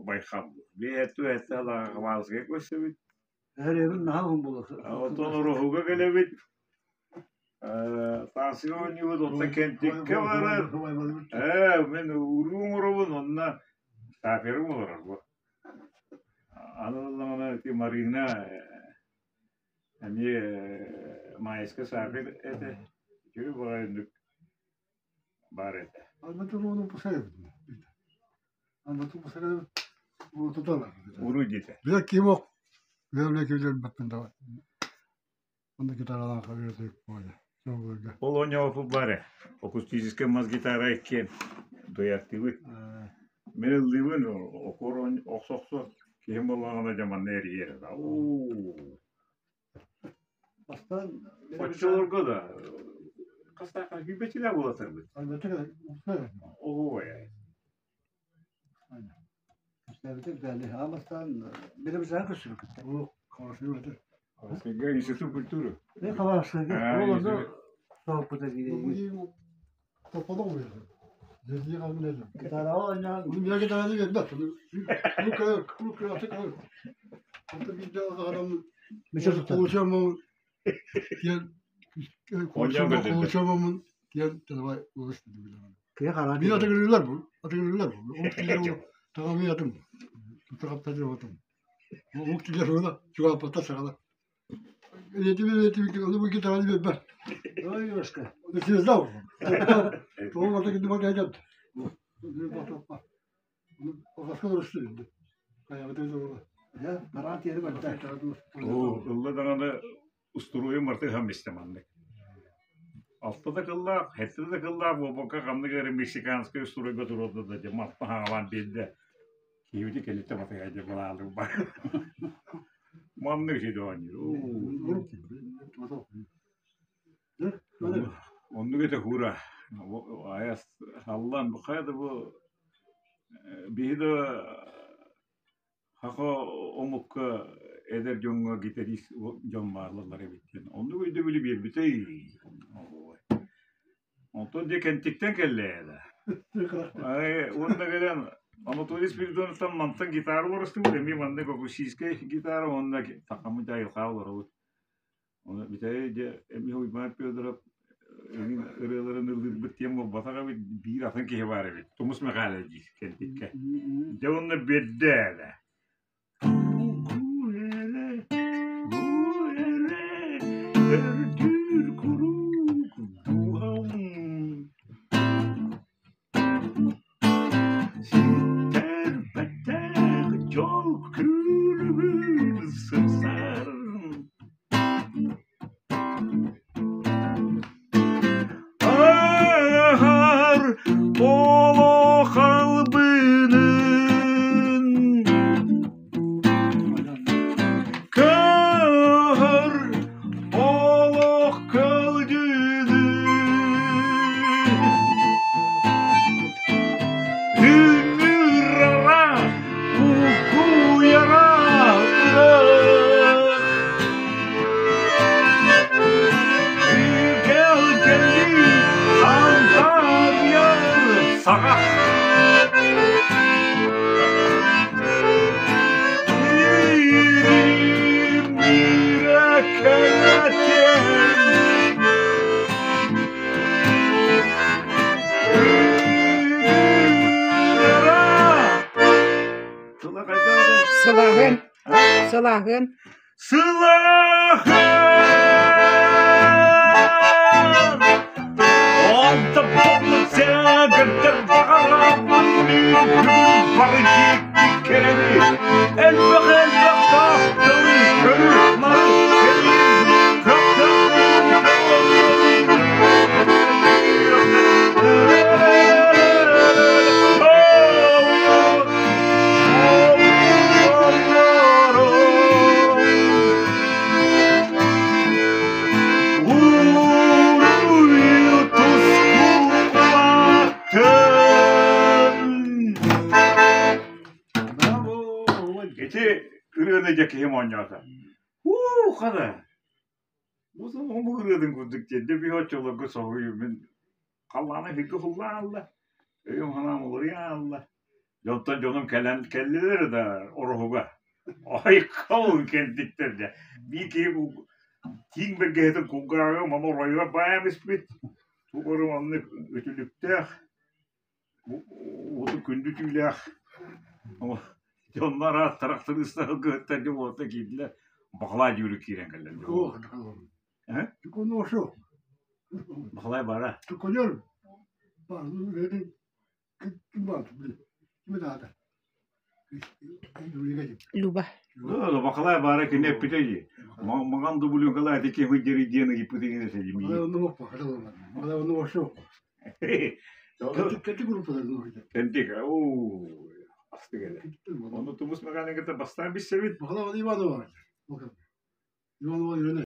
Байхал. Биэттүү этэ Хабаровскайга көрсөбүт. Эһэрэбин наһаа уһун буолар. Оттон Ороһуга кэлэбит. Таансыга оонньуубут, оттон Кэнтиккэ барар. Мин уруу оҥоробун, онно сааперым олорор бу. Аны ыллаҕына ити Марина эмиэ Маайыска саапер этэ. Үчүгэй баҕайы үрдүк баар этэ. Уруй диэтэ. Ол оонньообуппут баар ээ. Акустическай мас гитара иккиэн дуэттыыбыт. Мин ыллыыбын, окуор охсо-охсо киһим буоллаҕына дьэ манна эрийэр. Уу Бастаан Оччолорго да хастаахха күүппэччилээх буолатарбыт. Оһуобай. Институт культуры. Ылла даҕаны устуруойум барыта ыһан истэ маннык. Алта да кыллаах, сэттэ да кыллаах буолбакка ханнык эрэ мексиканскай устуруойга туруорда да дьэ маппа хаалан биэрдэ. Киһибити кэлиттэ батыһа дьэ былаалык бар. Маннык сиди оонньуур. Оннук этэ куура. Айас аллан хайа да бу биһи да Саха омукка эдэр дьоҥҥо гитарист дьон бааллар эбит диэн оннук өйдөбүлү биэрбитэй. Онтон дьэ Кэнтиктэн кэллэ да. Уонна кэлэн Анатолий Спиридоновтан мантан гитара уларыстыбыт, эмиэ маннык акустическай гитара уонна сахаммыт айылҕа олоробут. Ону бүтэйи дьэ эмиэ Уйбаан Федоров эҥин ырыаларын ыллыырбыт диэн буолбатах эбит, биир атын киһи баар эбит, Тумус Мэхээлэ диир Кэнтиккэ. Дьэ уонна биэрдэ ээ. Өртүүр куруук дууһам Ситтэрбэтэх дьол күлүгүн сырсар Ааһар олох албынын Кыһыр олох көлдьүнүн Үҥүрара укуйара ырах Үгэлдьэнии хантарыйар саҕах Сылааһын, сылааһын. Сылааһын! Элбэх-элбэх таахталы көрү-мары Ити ырыаны дьэ киһим оонньоото. Уу, хана! Бу омук ырыатын курдук диэн, дьэ биһи оччолорго соһуйуу мин халлаана сиргэ хуллаан аалла, өйүм-санаам уларыйан аалла. Дьонтон дьонум кэлэн кэллилэр да ороһуга. Айкал кэлбиттэр дьэ. Биир киһи тииҥ бэргэһэтин кулгааҕы мама оройугар баайан испит. Туох эрэ маннык үтүлүктээх, уоту күндү түүлээх дьоннор аат тырахтарыыстар сылгыһыттар дьэ уота киирдилэр. Баҕалаай дьүүрү киирэн кэллэр. Баҕалаай баара. Люба. Бакалай баара кини эппитэ дии. Маҕан дублюнкалаа ити киһи диэри диэн ыйыппыт игин этэ дии. Кэнтик, оо, астык элэ. Ону тумус механиката бастаан билсэбит. Иванова. Иванова.